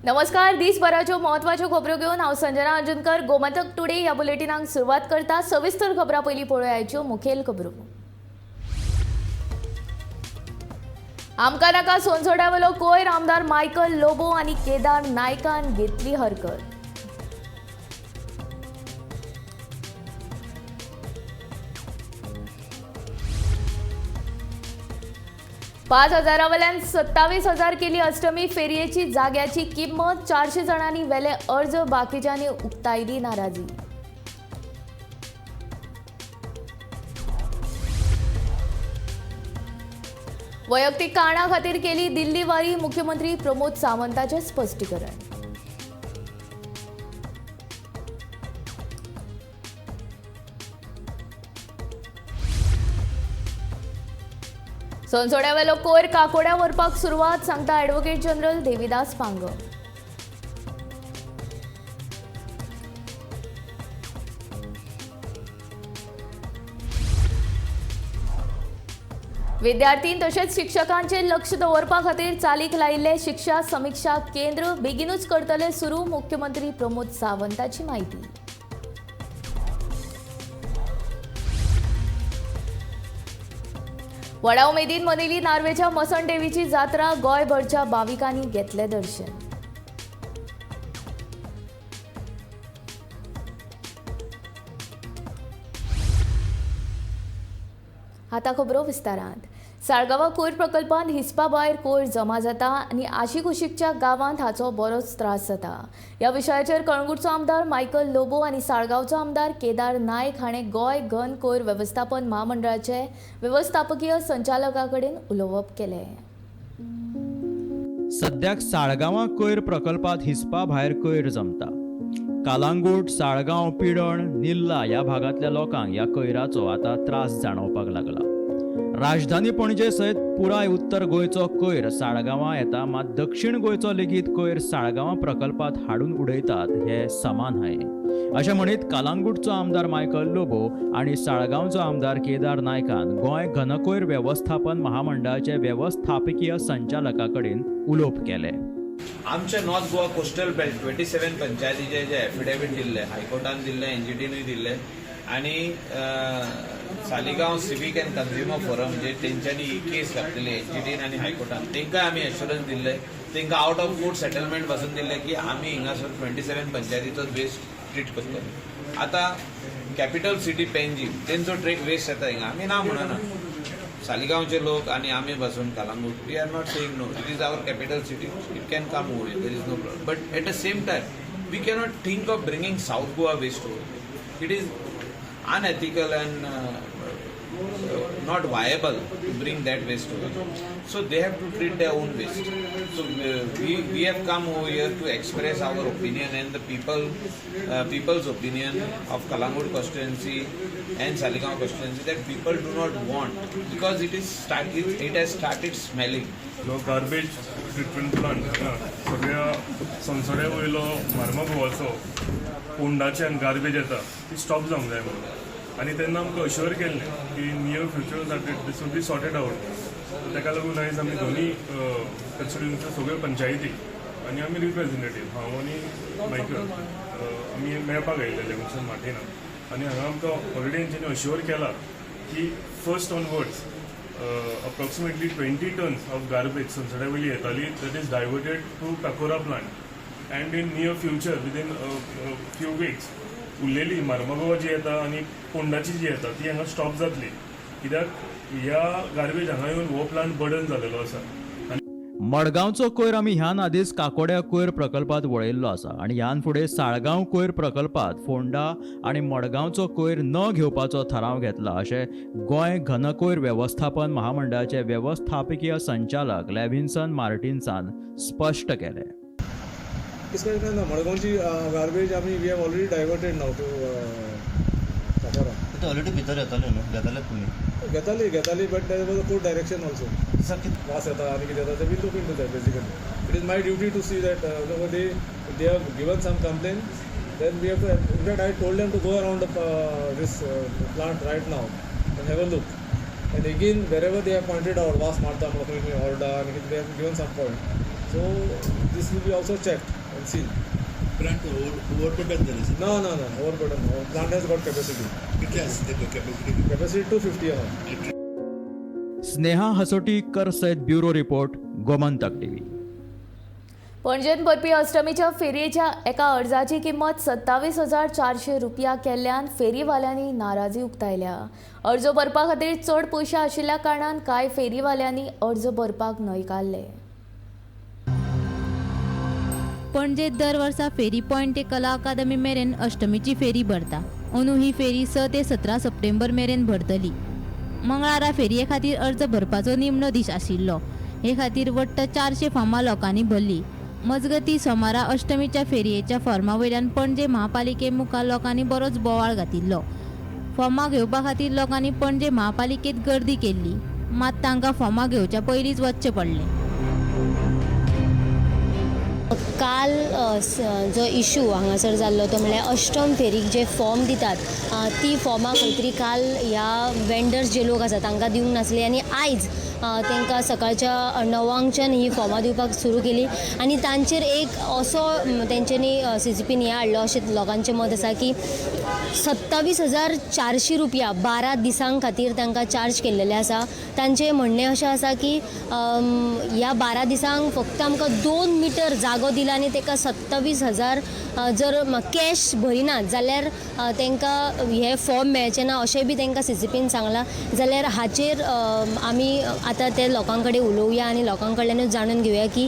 नमस्कार, दिसभराच्यो म्हत्वाच्यो खबरो घेवन हांव संजना अंजनकर गोमंतक टुडे ह्या बुलेटिनाक सुरवात करता. सविस्तर खबरां पयलीं पळोवयाच्यो मुखेल खबरो. आमकां नाका सोनसोड्यावेलो कोयर आमदार मायकल लोबो आनी केदार नायकान घेतली हरकत. पाच हजारावेल्यान 27,000 केली अष्टमी फेरयेची जाग्याची किंमत. 400 जाणांनी वेले अर्ज, बाकीच्यांनी उक्तायली नाराजी. वैयक्तीक कारणा खातीर केली दिल्ली वारी, मुख्यमंत्री प्रमोद सावंताचें स्पश्टीकरण. सोनसोड्यावेलो कोयर काकोड्या व्हरपाक सुरवात, सांगता ॲडव्होकेट जनरल देविदास पांगम. विद्यार्थी तशेंच शिक्षकांचेर लक्ष दवरपा खातीर चालीक लायिल्ले शिक्षा समिक्षा केंद्र बेगीनूच करतले सुरू, मुख्यमंत्री प्रमोद सावंताची म्हायती. व्हडा उमेदीन मनयली नार्वेच्या मसण देवीची जात्रा, गोंयभरच्या भाविकांनी घेतले दर्शन. आतां खबरो विस्तारांत. साळगांवा कोयर प्रकल्पांत हिस्पा भायर कोयर जमा जाता आनी आशिकुशीकच्या गांवांत हाचो बरोच त्रास जाता. ह्या विशयाचेर कळंगूटचो आमदार मायकल लोबो आनी साळगांवचो आमदार केदार नायक हाणें गोंय घन कोयर वेवस्थापन म्हामंडळाचे वेवस्थापकीय संचालका कडेन उलोवप केलें. सद्याक साळगांवा कोयर प्रकल्पांत हिस्पा भायर कोयर जमता. कालांगूट, साळगांव, पिडण, निल्ला ह्या भागांतल्या लोकांक ह्या कोयराचो आतां त्रास जाणवपाक लागला. राजधानी पणजे सयत पुराय उत्तर गोंयचो कोयर साळगांवां येता, मात दक्षिण गोंयचो लेगीत कोयर साळगांवां प्रकल्पांत हाडून उडयतात हे समा न्हय, अशें म्हणीत कालांगूटचो आमदार मायकल लोबो आनी साळगांवचो आमदार केदार नायकान गोंय घनकोयर वेवस्थापन महामंडळाचे वेवस्थापकीय संचालका कडेन उलोवप केलें. आमचे नॉर्थ गोवा कोस्टल बेल्ट 27 पंचायतीचे जे एफिडेवीट दिल्ले, हायकोर्टान दिल्ले, एनजीटीनूय दिल्ले आनी Saligao civic and consumer forum जे तेंच्यांनी ही केस घातलेली एनजीटीन आनी हायकोर्टान, तांकां आमी एश्युरन्स दिल्ले, तांकां आउट ऑफ कोर्ट सेटलमेंट पासून दिल्ले की आमी हिंगासर 27 पंचायतीचो वेस्ट ट्रीट करतले. आतां कॅपिटल सिटी पेंजीम तेंचो ट्रेक वेस्ट येता हिंगा, आमी ना म्हणना. सालिगांवचे लोक आनी आमी बसून Calangute, we are not saying no. It is our capital city, it can come over, there is no problem. But at the same time we cannot think of bringing south Goa waste over. It is unethical and not viable to bring that waste over. So they have to treat their own waste. So we have come over here to express our opinion and the people's opinion of Kalangut constituency and Saligao constituency that people do not want, because it has started smelling. जो garbage treatment plant हांगा सगळ्या सोनसड्या वयलो मार्मागोवाचो फोंडाच्यान garbage येता ती stop जावंक जाय म्हणून, आनी तेन्ना आमकां अश्युअर केल्लें की near future this will be sorted out. ताका लागून आयज आमी दोनी कॉन्स्टिट्युन्सीच्यो सगळ्यो पंचायती आनी आमी रिप्रेझेंटेटीव, हांव आनी मायकल, आमी मेळपाक आयिल्ले लेविंगस्टन मार्टिना आनी हांगा आमकां ऑलरेडी तेंच्यांनी अश्युअर केला की first onwards approximately 20 tons of garbage सोनसड्या वयली येताली, that is diverted to Cacora plant, and in near future, within few weeks, उरलेली मार्मागोवा जी येता आनी फोंडाची जी येता ती हांगा स्टॉप जातली, कित्याक ह्या गार्बेज हांगा येवन हो प्लांट बर्डन जालेलो आसा. मडगांवचो कोयर आमी ह्यान आदींच काकोड्या कोयर प्रकल्पांत वळयल्लो आसा आनी ह्यान फुडें साळगांव कोयर प्रकल्पांत फोंडा आनी मडगांवचो कोयर न घेवपाचो थाराव घेतला, अशें गोंय घनकोयर वेवस्थापन महामंडळाचे वेवस्थापकीय संचालक लेव्हिन्सन मार्टिन्सान स्पश्ट केलें. कितें ना, मडगांवची गार्बेज आमी we have already diverted now to Cacora. ते ऑलरेडी भितर येताले न्हू, घेताले तुमी? घेताली घेताली, but there was a court direction also. Sir, कित वास येता आनी कितें येता ते we'll look into that. Basically, it is my duty to see that they have given some complain, then we have to. In fact, I told them to go around this plant right now and have a look. And again wherever they have pointed out वास मारता म्हणून खंय खंय ऑर्डा आनी कितें, they have given some point, so this will be also checked and seen. Plant overburden जालें. ना ना ना, overburden, plant has got capacity. कितले आसा ते कॅपॅसिटी? कॅपॅसिटी 250 आहा. स्नेहा हसोटीकर सयत ब्युरो रिपोर्ट, गोमंतक टीव्ही. पणजेंत भरपी अष्टमीच्या फेरयेच्या एका अर्जाची किंमत 27,400 रुपया केल्ल्यान फेरीवाल्यांनी नाराजी उक्तायल्या. अर्ज भरपा खातीर चड पयशे आशिल्ल्या कारणान कांय फेरीवाल्यांनी अर्ज भरपाक न्हयकारले. पणजेत दर वर्सा फेरी पॉयंट ते कला अकादमी मेरेन अष्टमीची फेरी भरता. अंदू ही फेरी 6 ते 17 सप्टेंबर मेरेन भरतली. मंगळारा फेरये खातीर अर्ज भरपाचो निमणो दीस आशिल्लो. हे खातीर वट्ट 400 फॉर्मां लोकांनी भरली. मजगती, सोमारा अष्टमीच्या फेरयेच्या फॉर्मा वयल्यान पणजे महापालिके मुखार लोकांनी बरोच बोवाळ घातिल्लो. फॉर्मां घेवपा खातीर लोकांनी पणजे महापालिकेत गर्दी केल्ली, मात तांकां फॉर्मां घेवच्या पयलींच वचचें पडलें. काल जो इशू हांगासर जाल्लो तो म्हणल्यार अष्टम फेरीक जे फॉर्म दितात ती फॉर्मां खंय तरी काल ह्या वेंडर्स जे लोक आसा तांकां दिवंक नासली आनी आयज तांकां सकाळच्या 9 ही फॉर्मां दिवपाक सुरू केली आनी तांचेर एक असो तेंच्यांनी सीसीपीन हें हाडलो अशें लोकांचें मत आसा की 27,400 रुपया 12 दिसां खातीर तांकां चार्ज केल्लेले आसा. तांचें म्हणणें अशें आसा की ह्या 12 दिसांक फक्त आमकां 2 मिटर जागो दिला आनी ताका 27,000 जर कॅश भरिनात जाल्यार तांकां हे फॉर्म मेळचें ना अशें बी तांकां सीसीपीन सांगलां. जाल्यार हाचेर आमी आतां ते लोकां कडेन उलोवया आनी लोकां कडल्यानूच जाणून घेवया की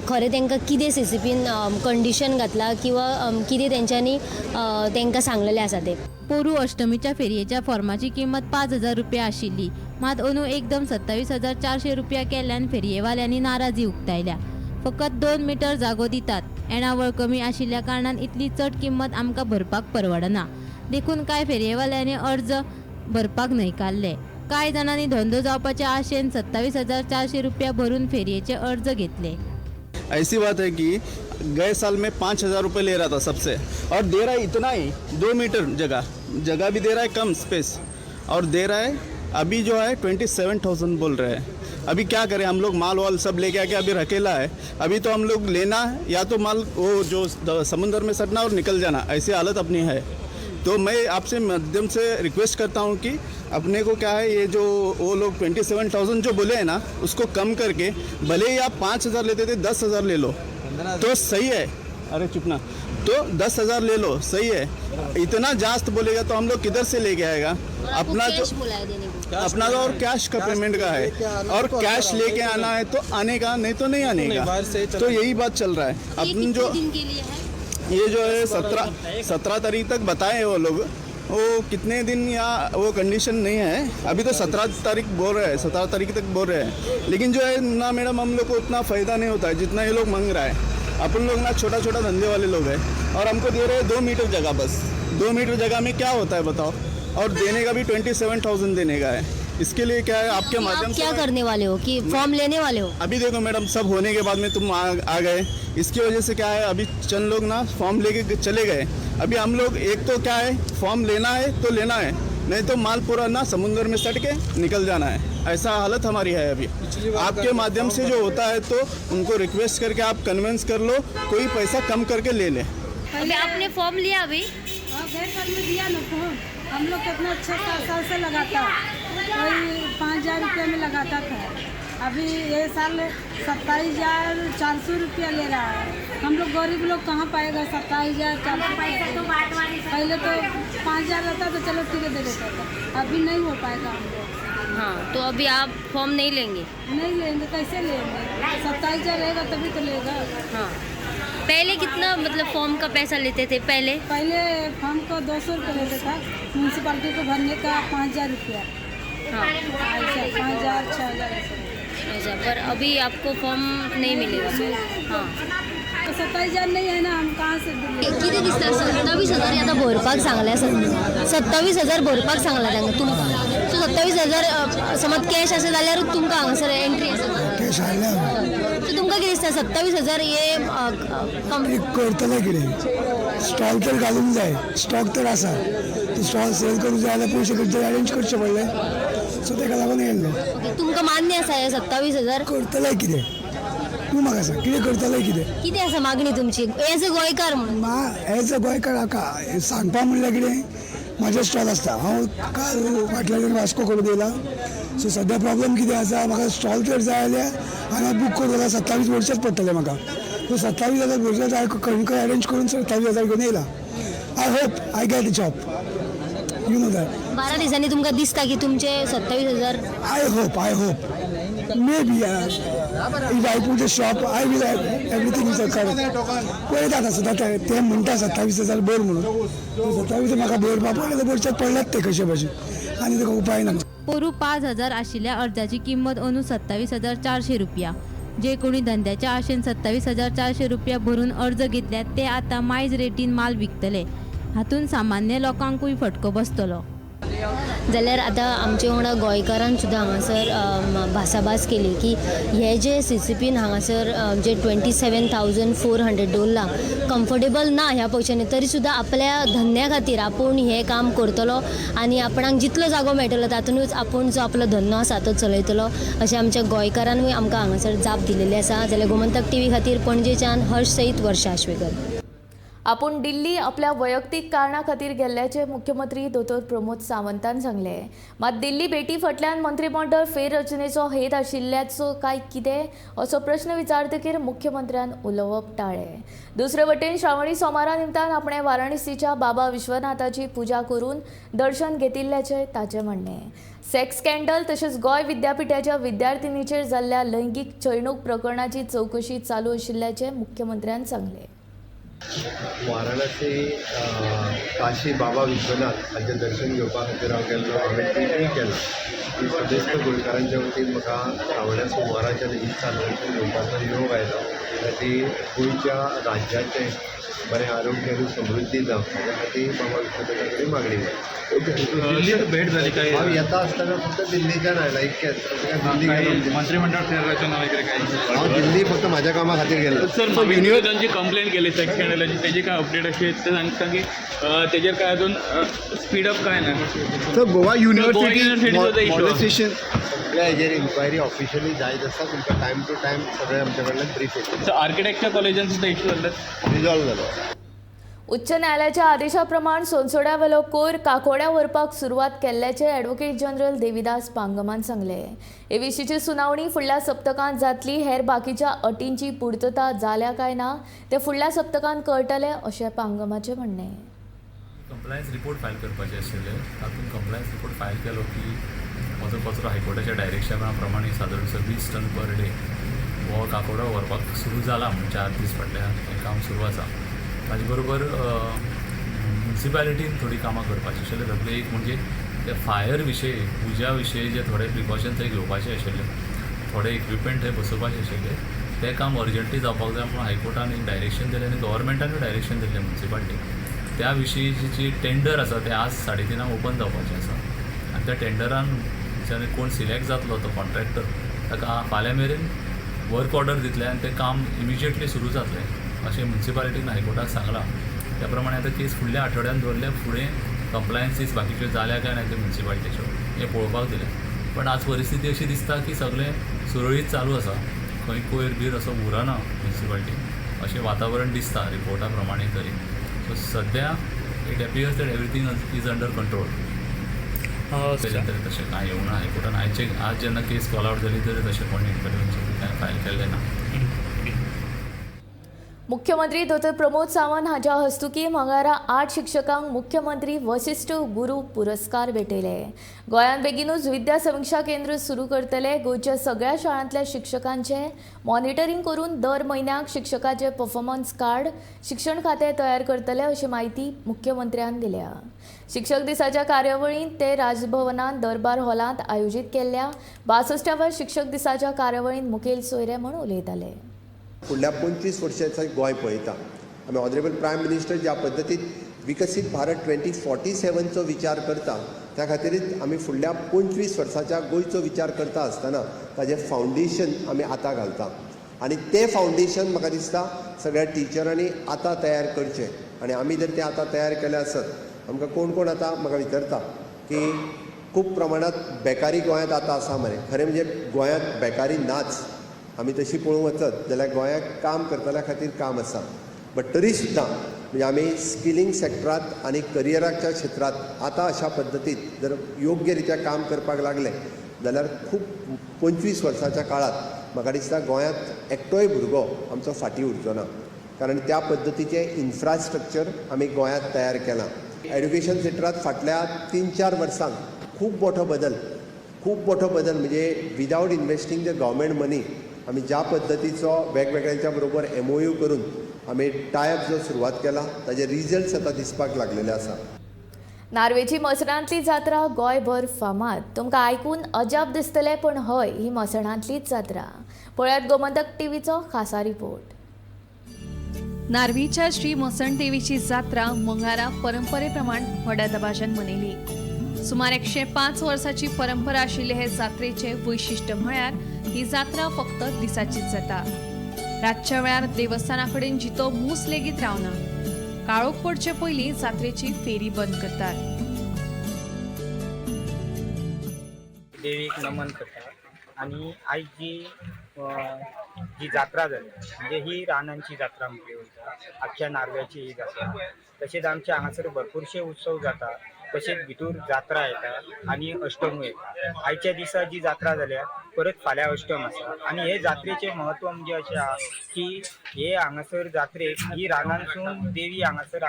खरें तांकां कितें सीसीपीन कंडिशन घातलां किंवा कितें तेंच्यांनी तांकां सांगलेलें आसा तें. पोरू अष्टमीच्या फेरयेच्या फॉर्माची किंमत 5000 रुपया आशिल्ली, मात अंदू एकदम 27,400 रुपया केल्ल्यान फेरयेवाल्यांनी नाराजी उक्तायल्या. फकत 2 मिटर जागो दितात, येणावळ कमी आशिल्ल्या कारणान इतली चड किंमत आमकां भरपाक परवडना. देखून कांय फेरयेवाल्यांनी अर्ज भरपाक न्हयकारले. कांय जाणांनी धंदो जावपाच्या आशेन 27,400 रुपया भरून फेरयेचे अर्ज घेतले. ऐसी बात है कि गए साल में 5000 रुपये ले रहा था सबसे और दे रहा है इतना ही, 2 मीटर जगह. जगह भी दे रहा है कम स्पेस और दे रहा है अभी जो है 27,000 बोल रहे हैं. अभी क्या करें हम लोग? माल वाल सब लेके आके अभी रखेला है. अभी तो हम लोग लेना है या तो माल वो जो समुंदर में सटना और निकल जाना, ऐसी हालत अपनी है. तो मैं आपसे माध्यम से रिक्वेस्ट करता हूँ कि अपने को क्या है, ये जो वो लोग 27,000 जो बोले हैं ना, उसको कम करके भले ही आप 5000 लेते थे, 10,000 ले लो तो सही है. अरे चुप ना. तो 10,000 ले लो, सही है. इतना जास्त बोलेगा तो हम लोग किधर से लेके आएगा? अपना जो कैश बोला है देने को. अपना तो और कैश का पेमेंट का है और कैश लेके आना है तो आने का, नहीं तो नहीं आने का. तो यही बात चल रहा है. ये अपन कितने जो दिन के लिए है? ये जो है 17 तारीख तक बताए वो लोग. वो कितने दिन या वो कंडीशन नहीं है. अभी तो 17 तारीख बोल रहे हैं, 17 तारीख तक बोल रहे हैं. लेकिन जो है ना मैडम, हम लोग को उतना फ़ायदा नहीं होता है जितना ये लोग मांग रहा है. अपन लोग ना छोटा छोटा धंधे वाले लोग हैं और हमको दे रहे हैं 2 मीटर जगह बस. 2 मीटर जगह में क्या होता है बताओ? और देने का भी 27,000 देने का है. इसके लिए क्या है, आपके अभी माध्यम आप से क्या करने वाले हो, कि फॉर्म लेने वाले हो? अभी देखो मैडम, सब होने के बाद में तुम आ गए. इसकी वजह से क्या है, अभी चंद लोग ना फॉर्म लेके चले गए. अभी हम लोग एक तो क्या है, फॉर्म लेना है तो लेना है, नहीं तो माल पूरा ना समुद्र में सट के निकल जाना है. ऐसा हालत हमारी है अभी. आपके माध्यम से जो होता है तो उनको रिक्वेस्ट करके आप कन्विंस कर लो, कोई पैसा कम करके ले ले. अभी आपने फॉर्म लिया अभी? हाँ, गए साल में दिया ना फॉर्म. हम लोग कितना अच्छा साल साल से लगाता, कोई 5000 रुपये में लगाता था. अभी ये साल 27,400 रुपया ले रहा है. हम लोग गरीब लोग कहाँ पाएगा 27,400? पहले तो 5000 रहता तो चलो ठीक है, दे देता था. अभी नहीं हो पाएगा हम लोग से. हाँ, तो अभी आप फॉर्म नहीं लेंगे? नहीं लेंगे. कैसे लेंगे? 27,000 रहेगा तभी तो लेगा. हाँ, पहले कितना मतलब फॉर्म का पैसा लेते थे पहले? पहले फॉर्म को 200 रुपये लेते था, म्यूनसिपाल्टी को भरने का 5000 रुपया. ऐसा 5000, 6000 ऐसा. अच्छा, पर अभी आपको फॉर्म नहीं मिलेगा? हाँ. तो 27,000 नहीं है ना, हम कहाँ से देंगे? कितें दिसता, 27,000 आतां भरपाक सांगलें, 27,000 भरपाक सांगला तांकां तुमकां. सो 27,000 समज कॅश आसा जाल्यारूच तुमकां हांगासर एंट्री आसा. कॅश हाडल्या. सो तुमकां कितें दिसता, 27,000 हे कम? करतले कितें? स्टॉल तर घालूंक जाय, स्टॉक तर आसा. स्टॉल सेल करूंक जाय जाल्यार पयशे खंयचे अरेंज करचे पडले. सो तेका लागून येयल्लो. ओके, तुमकां मान्य आसा हे 27,000? करतले कितें तूं म्हाका सांग, कितें करतले कितें? कितें आसा मागणी तुमची एज अ गोंयकार म्हणून? एज अ गोंयकार हाका सांगपा म्हणल्यार कितें, म्हाजें स्टॉल आसता. हांव काल फाटल्या वास्को करून येयला. सो सद्या प्रॉब्लम कितें आसा, म्हाका स्टॉल जर जाय जाल्यार हांगा बूक करूं जाल्यार 27 भरचेच पडटले म्हाका. सो 27,000 भरचे हांवें खंय खंय अरेंज करून 27,000 घेवन येयला. I hope I get a job, you know that. 12 दिसांनी तुमकां दिसता की तुमचे 27,000? I hope, I hope. Maybe if I put a shop, I will have everything is correct. पळयता आतां सद्दां ते म्हणटा 27,000 भर म्हणून, 27 म्हाका भरपा पडले भरच्यात पडल्यात ते कशे भशेन, आनी ताका उपाय ना. पोरू 5,000 आशिल्ल्या अर्जाची किंमत अंदू 27,400 रुपया. जे कोणी धंद्याच्या आशेन 27,400 रुपया भरून अर्ज घेतल्यात ते आतां मायज रेटीन माल विकतले. हातून सामान्य लोकांकूय फटको बसतलो. जाल्यार आतां आमचे वांगडा गोंयकारान सुद्दां हांगासर भासाभास केली की हे जे सीसीपीन हांगासर जे 27,400 दवरलां कम्फर्टेबल ना ह्या पयशांनी, तरी सुद्दां आपल्या धंद्या खातीर आपूण हें काम करतलो आनी आपणाक जितलो जागो मेळटलो तातूंतच आपूण जो आपलो धंदो आसा तो चलयतलो अशें आमच्या गोंयकारानूय आमकां हांगासर जाप दिलेली आसा. जाल्यार गोमंतक टीव्ही खातीर पणजेच्यान हर्ष सयत वर्षा आश्वेकर. आपूण दिल्ली आपल्या वैयक्तीक कारणा खातीर गेल्ल्याचें मुख्यमंत्री दोतोर प्रमोद सावंतान सांगलें. मात दिल्ली भेटी फाटल्यान मंत्रीमंडळ फेररचनेचो हेत आशिल्ल्याचो काय कितें असो प्रश्न विचारतकीर मुख्यमंत्र्यान उलोवप टाळ्ळें. दुसरे वटेन श्रावणी सोमारा निमतान आपणें वाराणसीच्या बाबा विश्वनाथाची पुजा करून दर्शन घेतिल्ल्याचें ताचें म्हणणें. सेक्स स्कँडल तशेंच गोंय विद्यापिठाच्या विद्यार्थिनीचेर जाल्ल्या लैंगीक छळणूक प्रकरणाची चवकशी चालू आशिल्ल्याचें मुख्यमंत्र्यान सांगलें. वाराणसी काशी बाबा विश्वनाथ हाचें दर्शन घेवपा खातीर हांव गेल्लो. हांवें ट्विटूय केलां की सदस्त गोंयकारांच्या वतीन म्हाका श्रावण्या सोमाराच्या निमित्तान दर्शन घेवपाचो योग आयलो. ते खातीर गोंयच्या राज्याचें बरें आरोग्य आनी समृद्धी जावं हाज्या खातीर बाबा विश्वनाथा कडेन मागणी केली. दिल्लीत भेट झाली काही? हांव येता आसतना फक्त दिल्लीच्यान आयला इतकेंच. दिल्ली गेलो मंत्रिमंडळ फेररचना वगैरे काही? हांव दिल्ली फक्त म्हाज्या कामा खातीर गेलो. सर, युनिवर्सांची कंप्लेंट केली सेक्स स्कँडलाची, तेजी काय अपडेट अशी ते सांगता की तेजेर काय अजून स्पीडअप काय ना? सर, गोवा युनिव्हर्सिटी मॉडलायझेशन सगळ्या हेजेर इन्क्वायरी ऑफिशियली जायत आसा. तुमकां टायम टू टायम सगळें आमच्या कडल्यान ब्रीफ येतलें. सर, आर्किटेक्चर कॉलेजान सुद्दां इश्यू जाल्ले रिजॉल्व जालो. उच्च न्यायालयाच्या आदेशा प्रमाण सोनसोड्यावेलो कोयर काकोड्या व्हरपाक सुरवात केल्ल्याचें ॲडव्होकेट जनरल देविदास पांगमान सांगलें. हे विशींची सुनावणी फुडल्या सप्तकांत जातली. हेर बाकीच्या अटींची पुर्तता जाल्या काय ना तें फुडल्या सप्तकांत कळटलें अशें पांगमाचें म्हणणें. कंप्लायन्स रिपोर्ट फायल करपाचे आशिल्ले, तातूंत कंप्लायन्स रिपोर्ट फायल केलो की म्हजो कचरो हायकोर्टाच्या डायरेक्शना प्रमाणे सादारण 20 टन पर डे हो काकोडा व्हरपाक सुरू जाला म्हूण 4 दीस फाटल्यान हें काम सुरू आसा. ताजे बरोबर म्युनिसिपालिटीन थोडीं कामां करपाचीं आशिल्लीं. तातूंतलें एक म्हणजे ते फायर विशयी, उज्या विशयी जे थोडे प्रिकॉशन थंय घेवपाचे आशिल्ले, थोडे इक्विपमेंट थंय बसोवपाचे आशिल्ले, तें काम अर्जंटली जावपाक जाय म्हणून हायकोर्टान एक डायरेक्शन दिलें आनी गव्हर्मेंटानूय डायरेक्शन दिल्लें म्युनिसिपालिटीक. त्या विशींची जी टेंडर आसा तें आज 3:30 ओपन जावपाचें आसा आनी त्या टेंडरान कोण सिलेक्ट जातलो तो कॉन्ट्रॅक्टर ताका फाल्यां मेरेन वर्क ऑर्डर दितले आनी तें काम इमिजिएटली सुरू जातलें अशें म्युनिसिपालिटीन हायकोर्टाक सांगलां. त्या प्रमाणे आतां केस फुडल्या आठवड्यान दवरल्या, फुडें कंप्लायन्सीस बाकीच्यो जाल्या काय ना त्यो म्युनिसिपालिटीच्यो हें पळोवपाक दिलें. पण आज परिस्थिती अशी दिसता की सगळें सुरळीत चालू आसा, खंय कोयर बीर असो उरना म्युनिसिपालिटीन अशें वातावरण दिसता रिपोर्टा प्रमाणे तरी. सो सद्या it appears that everything is under control. तरी तशें कांय येवना हायकोर्टान. आयचे आज जेन्ना केस कॉल आवट जाली तरी तशें कोण इंटरवेन्शन कांय फायल केल्लें ना. मुख्यमंत्री दोतोर प्रमोद सावंत हांच्या हस्तुकी मंगळारा 8 शिक्षकांक मुख्यमंत्री वशिष्ठ गुरू पुरस्कार भेटयले. गोंयांत बेगीनूच विद्या समिक्षा केंद्र सुरू करतले. गोंयच्या सगळ्या शाळांतल्या शिक्षकांचे मॉनिटरींग करून दर म्हयन्याक शिक्षकाचे परफॉर्मन्स कार्ड शिक्षण खातें तयार करतले अशी म्हायती मुख्यमंत्र्यान दिल्या. शिक्षक दिसाच्या कार्यावळींत ते राजभवनांत दरबार हॉलांत आयोजीत केल्ल्या 62व्या शिक्षक दिसाच्या कार्यावळींत मुखेल सोयरे म्हूण उलयताले. फुडल्या 25 वर्सांचो गोंय पळयता आमी. ऑनरेबल प्रायम मिनिस्टर ज्या पद्दतीन विकसीत भारत 2047चो विचार करता त्या खातीरच आमी फुडल्या 25 वर्साच्या गोंयचो विचार करता आसतना ताजें फावंडेशन आमी आतां घालता आनी तें फावंडेशन म्हाका दिसता सगळ्या टिचरांनी आतां तयार करचें. आनी आमी जर तें आतां तयार केलें आसत, आमकां कोण कोण आतां म्हाका विचारता की खूब प्रमाणांत बेकारी गोंयांत आतां आसा मरे. खरें म्हणजे गोंयांत बेकारी नाच. आमी तशी पळोवंक वचत जाल्यार गोंयांत काम करतल्या खातीर काम आसा, बट तरी सुद्दां म्हणजे आमी स्किलिंग सॅक्टरांत आनी करियराच्या क्षेत्रांत आतां अशा पद्दतीत जर योग्य रित्या काम करपाक लागले जाल्यार खूब 25 वर्साच्या काळांत म्हाका दिसता गोंयांत एकटोय भुरगो आमचो फाटीं उरचो ना, कारण त्या पद्दतीचें इन्फ्रास्ट्रक्चर आमी गोंयांत तयार केलां. एड्युकेशन सेक्टरांत फाटल्या 3-4 वर्सांक खूब मोठो बदल, खूब मोठो बदल म्हणजे without investing the government money आमी ज्या पद्दतीचो वेगवेगळ्यांच्या बरोबर MOU करून आमी टायप जो सुरवात केला ताजे रिजल्ट्स आतां दिसपाक लागलेले आसा. नार्वेची मसणांतली जात्रा गोंयभर फामाद. तुमकां आयकून अजाप दिसतलें, पण हय, ही मसणांतलीच जात्रा. पळयात गोमंतक टीव्हीचो खासा रिपोर्ट. नार्वेच्या श्री मसणदेवीची जात्रा मंगळारा परंपरेप्रमाण व्हडा दबाज्यान मनयली. सुमार 105 वर्साची परंपरा आशिल्ले हे जात्रेचे वैशिश्ट्य म्हळ्यार ही जात्रा फक्त दिसाचीच जाता. रातच्या वेळार देवस्थाना कडेन जितो मूस लेगीत रावना. काळोख पडचे पयलीं जात्रेची फेरी बंद करतात. देवीक नमन करतात आनी आयज जी जी जात्रा जाली म्हणजे ही रानांची जात्रा म्हटली वयता, आख्ख्या नार्व्याची ही जात्रा. तशेंच आमच्या हांगासर भरपूरशे उत्सव जाता, तशेंच भितूर जात्रा येता आनी अष्टमी येता. आयच्या दिसा जी जात्रा जाल्या परत फाल्यां अष्टम आसा. आनी हे जात्रेचें म्हत्व म्हणजे अशें आहा की हे हांगासर जात्रेक ही रानांसून देवी हांगासर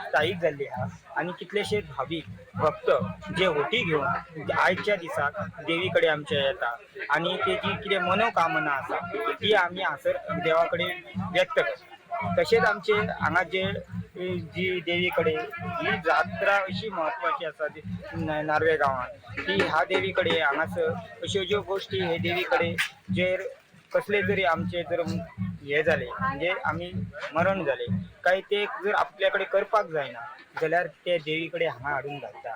स्थायीक जाल्ली आहा आनी कितलेशे भावीक भक्त जे होटी घेवन आयच्या दिसाक देवी कडेन आमच्या येता आनी तेजी कितें मनोकामना आसा ती आमी हांगासर देवा कडेन व्यक्त करता. तशेंच आमचे हांगा जे जी देवी कडेन ही जात्रा अशी म्हत्वाची आसा नार्वे गांवांत की ह्या देवी कडेन हांगासर अश्यो ज्यो गोश्टी हे देवी कडेन जेर कसले जरी आमचे जर हे जाले म्हणजे आमी मरण जाले काय ते जर आपल्या कडेन करपाक जायना जाल्यार ते देवी कडेन हांगा हाडून घालता.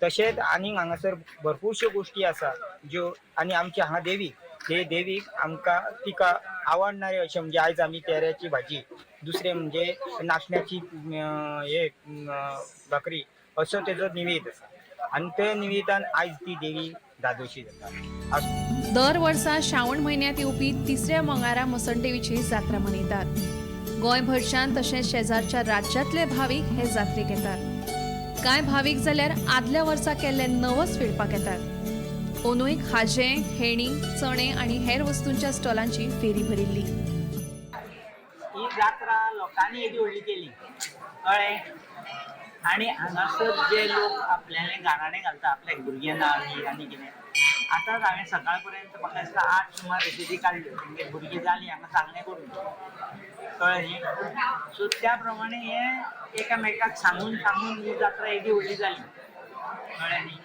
तशेंच आनीक हांगासर भरपूरश्यो गोश्टी आसा ज्यो आनी आमच्या हांगा देवीक हे देवीक आमकां तिका आवडणारे अशें म्हणजे आयज आमी तेऱ्याची भाजी, दुसरें म्हणजे नाचण्याची हे भाकरी असो तेजो निवेद आसा आनी त्या निवेदान आयज ती देवी धादोशी जाता. दर वर्सा श्रावण म्हयन्यांत येवपी तिसऱ्या मंगळारा मसणदेवीची जात्रा मनयतात. गोंयभरच्यान तशेंच शेजारच्या राज्यांतले भावीक हे जात्रेक येतात. कांय भावीक जाल्यार आदल्या वर्सा केल्ले नवस फेडपाक येतात. अंदूय खाजें, हेणी, चणे आनी हेर वस्तूंच्या स्टॉलांची फेरी भरिल्ली. ही जात्रा लोकांनी येदी व्हडली केली, कळ्ळें? आनी हांगासर जे लोक आपल्याले गाराणें घालता आपल्या भुरग्यां ना आनी कितें, आतांच हांवें सकाळ पर्यंत म्हाका दिसता 8 सुमार रेसिपी काडल्यो. तेंगे भुरगीं जालीं हांगा सांगणें करून, कळ्ळें न्ही? सो त्या प्रमाणे हें एकामेकाक सांगून सांगून ही जात्रा येदी व्हडली जाली, कळ्ळें न्ही?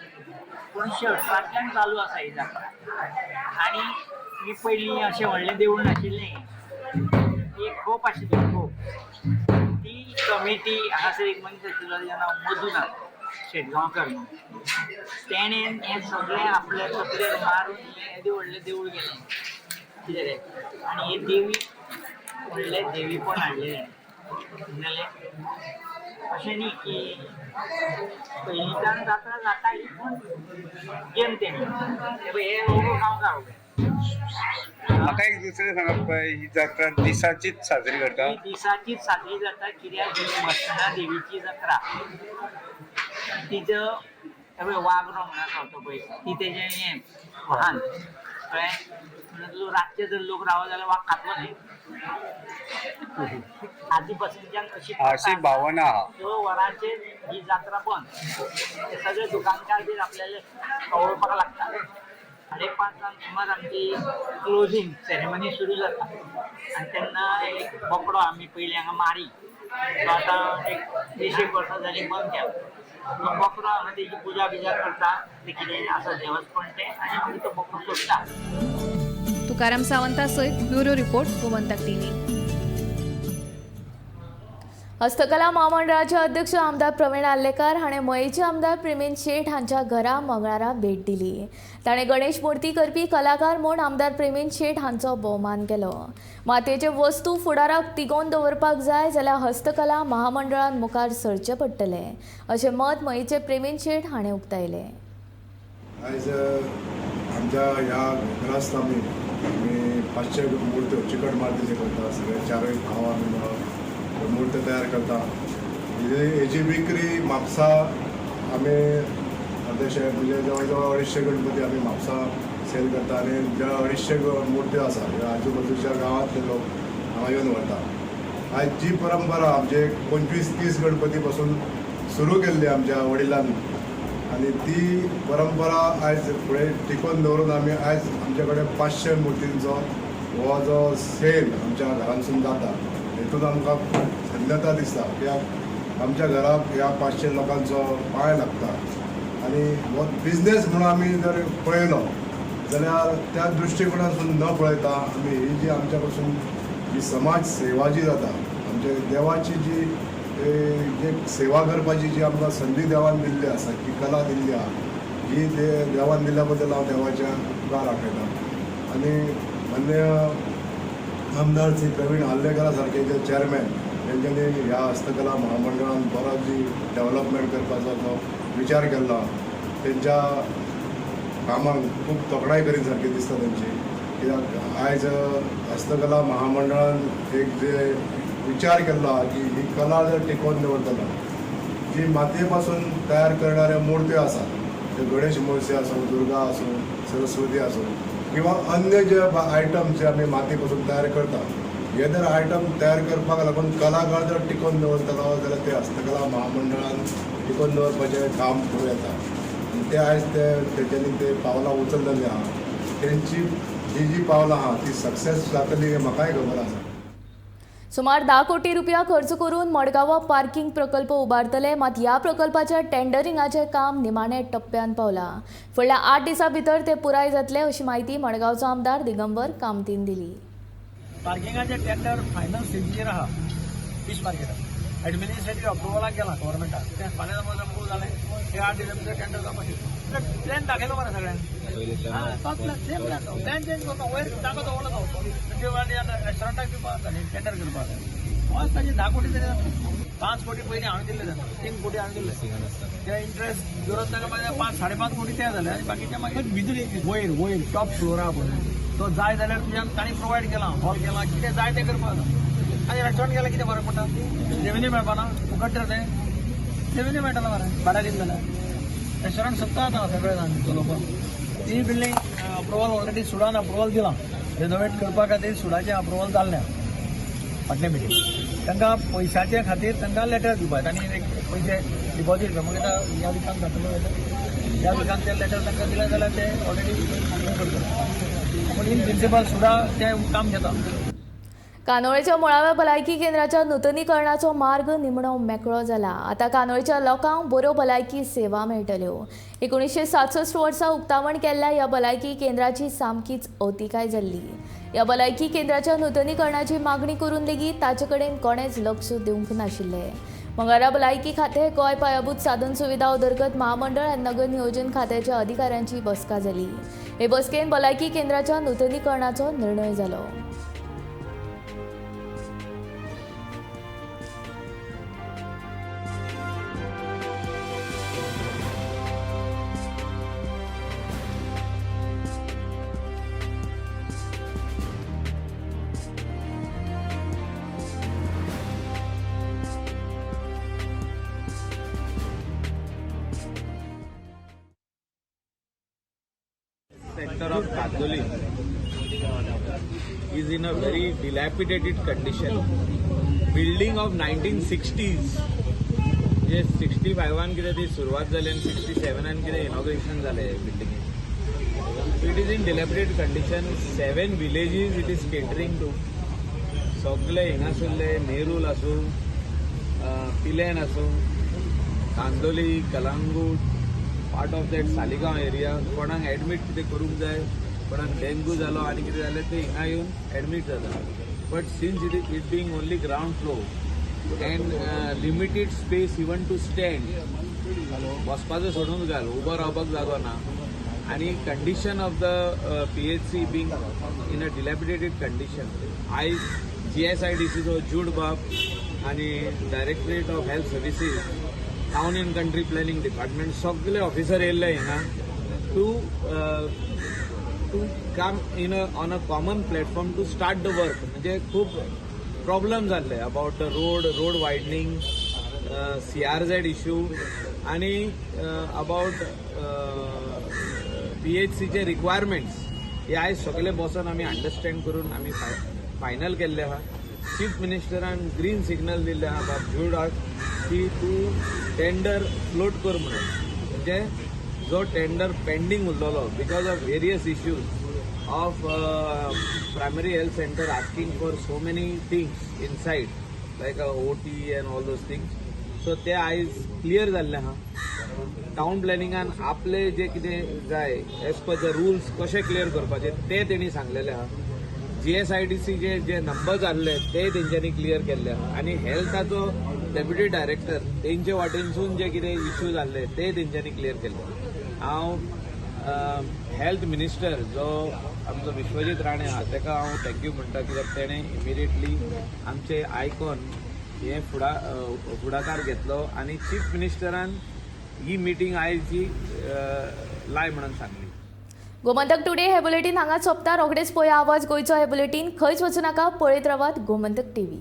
1918 चालू आसा ही जात्रा. आनी ही पयलीं अशें व्हडलें देवूळ नाशिल्लें, एक खोप आशिल्ली, खोप. ती कमिटी हांगासर एक मनीस आशिल्लो तेजें नांव मधुनाथ शेटगांवकर म्हणून, तेणेन हें सगळें आपल्या तकलेर मारून हें येदें व्हडलें देवूळ केलें, कितें रे? आनी हे देवी व्हडलें देवीपण हाडलें जालें. अशें न्ही की पयलींच्यान जात्रा जाताली, पूण गेम तेणी हे ओगो गांवकार उबे. म्हाका एक दुसरें सांगप, ही जात्रा दिसाचीच साजरी करता? ही दिसाचीच साजरी जाता, कित्याक ही मसणा देवीची जात्रा. तिजो वागरो म्हणून आसा पळय, ती तेजें हें वाहन, कळ्ळें? म्हणून रातचे जर लोक रावत जाल्यार वाग खातलो न्ही. आदी पासूनच्यान अशी अशी भावना आहा. 6 वरांचेर ही जात्रा बंद. ते सगळे दुकानकार बीन आपल्याले कवळपाक लागता. 5:30 सुमार आमची क्लोजींग सेरेमनी सुरू जाता आनी तेन्ना एक बोकडो आमी पयलीं हांगा मारी, तो आतां एक 20 वर्सां जालीं बंद केला. तो बोकडो हांगा तेजी पुजा बिजा करता, ते कितें आसा देवस्पण तें, आनी मागीर तो बोकडो सोडटा. तुकाराम सावंता सयत ब्युरो रिपोर्ट, गोमंतक टीव्ही. हस्तकला म्हामंडळाचे अध्यक्ष आमदार प्रवीण आर्लेकार हाणें मयेचे आमदार प्रेमेंद शेट हांच्या घरा मंगळारा भेट दिली. ताणें गणेश मूर्ती करपी कलाकार म्हूण आमदार प्रेमेंद शेट हांचो भोवमान केलो. मातयेच्यो वस्तू फुडाराक तिगोवन दवरपाक जाय जाल्यार हस्तकला महामंडळान मुखार सरचें पडटलें अशें मत मयेचे प्रेमेंद शेट हाणें उक्तायलें. आयज आमच्या ह्या ग्रस्त आमी 500 मूर्त्यो चिकट मातीचे करता, सगळे चारूय भाव आमी मेळून मूर्त्यो तयार करता. हेजी विक्री म्हापसा आमी अर्देशे म्हणजे जवळ जवळ 250 गणपती आमी म्हापसा सेल करता आनी ज्या 250 मूर्त्यो आसा ह्या आजूबाजूच्या गांवांतले लोक हांगा येवन व्हरता. आयज जी परंपरा आमचे 25-30 गणपती पासून सुरू केल्ली आमच्या वडिलांनी आनी ती परंपरा आयज फुडें टिकोवन दवरून आमी आयज आमचे कडेन 500 मुर्तींचो हो जो सेल आमच्या घरांतसून जाता, हेतून आमकां खूब धन्यता दिसता कित्याक आमच्या घराक ह्या 500 लोकांचो पांय लागता. आनी हो बिजनेस म्हणून आमी जर पळयलो जाल्यार त्या दृश्टिकोणातून न पळयता आमी ही जी आमच्या पासून जी समाज सेवा जी जाता, आमच्या देवाची जी जे सेवा करपाची जी आमकां संदी देवान दिल्ली आसा, जी कला दिल्ली आसा, ही देवान दिल्ल्या बद्दल हांव देवाच्या उपकार दाखयता. आनी मान्य आमदार श्री प्रवीण आर्लेकरा सारके जे चेअरमॅन तेंच्यांनी ह्या हस्तकला महामंडळान बरो जी डेवलपमेंट करपाचो जो विचार केल्लो तेंच्या कामाक खूब तोखणाय करीन सारकी दिसता तेंची. कित्याक आयज हस्तकला महामंडळान एक जे विचार केल्लो आहा की ही कला जर टिकोवन दवरतलो, जी मातये पासून तयार करणाऱ्यो मुर्त्यो आसात, त्यो गणेश मूर्ती आसूं, दुर्गा आसूं, सरस्वती आसूं किंवा अन्य जे आयटम जे आमी मातये पासून तयार करता, हे जर आयटम तयार करपाक लागून कलाकार जर टिकोवन दवरतलो जाल्यार ते हस्तकला महामंडळान टिकोवन दवरपाचें काम करूं येता. आनी ते आयज ते तेंच्यांनी ते पावलां उचललेलीं आहा, तेंची जी जी पावलां आहा ती सक्सेस जातली हें म्हाकाय खबर आसा. सुमार 10 कोटी रुपया खर्च करून मडगांवां पार्किंग प्रकल्प उबारतले, मात ह्या प्रकल्पाच्या टेंडरिंगाचें काम निमाणे टप्प्यान पावलां. फुडल्या 8 दिसां भितर ते पुराय जातले अशी म्हायती मडगांवचो आमदार दिगंबर कामतीन दिली. पार्किंगाचे टेंडर फायनल स्टेजीचेर आहा. फिश मार्केटाक एडमिनिस्ट्रेटीव अप्रुवलाक गेला गव्हर्मेंटाक, तें फाल्यां अप्रूव जालें ते 8 दिसां भितर टेंडर जावपाचें. प्लॅन दाखयलो मरे सगळ्यांक, तोच प्लॅन सेम प्लॅन तो प्लॅन चेंज करता, वयर जागो दवरलो तो रेस्टॉरंटाक दिवपाक जाय टेंडर करपाक जाय. होच ताजे 10 कोटी तरी जाता. 5 कोटी पयलीं हांवें दिल्ले जाता, 3 कोटी हांवें दिल्ले, ते इंट्रस्ट दवरत ताका मागीर 5-5.5 कोटी ते जाले आनी बाकीचे मागीर भितर वयर वयर टॉप फ्लोर आहा पळय तो जाय जाल्यार तुज्यान तांणी प्रोवायड केला, हॉल केला, कितें जाय तें करपाक जाता. आनी रेस्टॉरंट गेल्यार कितें फरक पडटा, रेवेन्यू मेळपाना, फुकट तर तें रेवेन्यू मेळटलो मरे भाड्या दिले जाल्यार. रेस्टॉरंट सोदता आतां सगळे जाण चलोवपाक. ती building approval already Sudan approval दिलां, रेनोवेट करपा खातीर सुडाचें अप्रुवल जाल्लें फाटले मिटींग. तांकां पयशाचे खातीर तांकां लेटर दिवपाक तांणी एक पयशे डिपॉजीट कर, मागीर ह्या विकान जातलो, ह्या विकान ते लेटर तांकां दिलें जाल्यार ते ऑलरेडी करतले. पूण इन प्रिंसिपल सुडा तें काम घेता. कानोळेच्या मुळाव्या भलायकी केंद्राच्या नुतनीकरणाचो मार्ग निमणो मेकळो जाला. आतां कानोळेच्या लोकांक बऱ्यो भलायकी सेवा मेळटल्यो. 1967 वर्सा उक्तावण केल्ल्या ह्या भलायकी केंद्राची सामकीच अवतिकाय जाल्ली. ह्या भलायकी केंद्राच्या नुतनीकरणाची मागणी करून लेगीत ताचे कडेन कोणेच लक्ष दिवंक नाशिल्लें. मंगळारा भलायकी खातें, गोंय पायाभूत साधन सुविधा उदरगत महामंडळ आनी नगर नियोजन खात्याच्या अधिकाऱ्यांची बसका जाली. हे बसकेन भलायकी केंद्राच्या नुतनीकरणाचो निर्णय जालो. Sector of Candolim is in a very dilapidated condition. Building of 1960s, जे 65 कितें ती सुरवात जाली आनी 67 कितें इनॉग्रेशन जालें बिल्डिंगें. It is in dilapidated condition. 7 villages it is catering to. सगळे हिंगासरले नेरूल आसूं, पिलेन आसूं, Candolim, Calangute, part of that Saligao area, कोणाक एडमीट कितें करूंक जाय, कोणाक डेंगू जालो आनी कितें जालें ते हिंगा येवन एडमीट जाता. But since it being only ground floor and limited space even to stand, बसपाचो सोडून घाल, उबो रावपाक जागो ना, आनी condition of the PHC being in a dilapidated condition. आयज GSIDCचो जूड बाब आनी directorate of health services, town and country planning department सगळे ऑफिसर येयल्ले हिंगा. to come in on a common platform to start the work. म्हणजे खूब प्रॉब्लम जाल्ले about the road widening, CRZ issue आणि अबाउट पीएचसीचे रिक्वायरमेंट्स. हे आयज सगळे बसून आमी अंडरस्टँड करून आमी फायनल केल्ले आहा. चीफ मिनिस्टरान ग्रीन सिग्नल दिल्ले आहा बाब ज्युडाक की तूं टेंडर फ्लोट कर म्हणून. म्हणजे जो टेंडर पेंडींग उरलेलो because of various issues of primary health centre asking for so many things inside, like OT and all those things, so ते आयज क्लियर जाल्ले आहा. टावन प्लॅनिंगान आपले जे कितें जाय एज पर the rules कशे क्लियर करपाचे ते तेणी सांगलेले आहा. जीएसआयडीसी जे जे नंबर्स आहले ते तेंच्यांनी क्लियर केल्ले आहा आनी हेल्थाचो डेप्युटी डायरेक्टर तेंचे वाटेनसून जे कितें इश्यूज आहले ते तेंच्यांनी क्लियर केल्ले. हांव हेल्थ मिनिस्टर जो आमचो विश्वजीत राणे आहा ताका हांव thank you म्हणटा, कित्याक तेणें इमिडिएटली आमचे आयकॉन हे फुडाकार घेतलो आनी चीफ मिनिस्टरान ही मिटींग आयज जी लाय म्हणून सांगली. गोमंतक टुडे हे बुलेटीन हांगाच सोंपता. रोखडेच पळया आवाज गोंयचो हे बुलेटीन. खंयच वचूं नाका, पळयत रावात गोमंतक टीव्ही.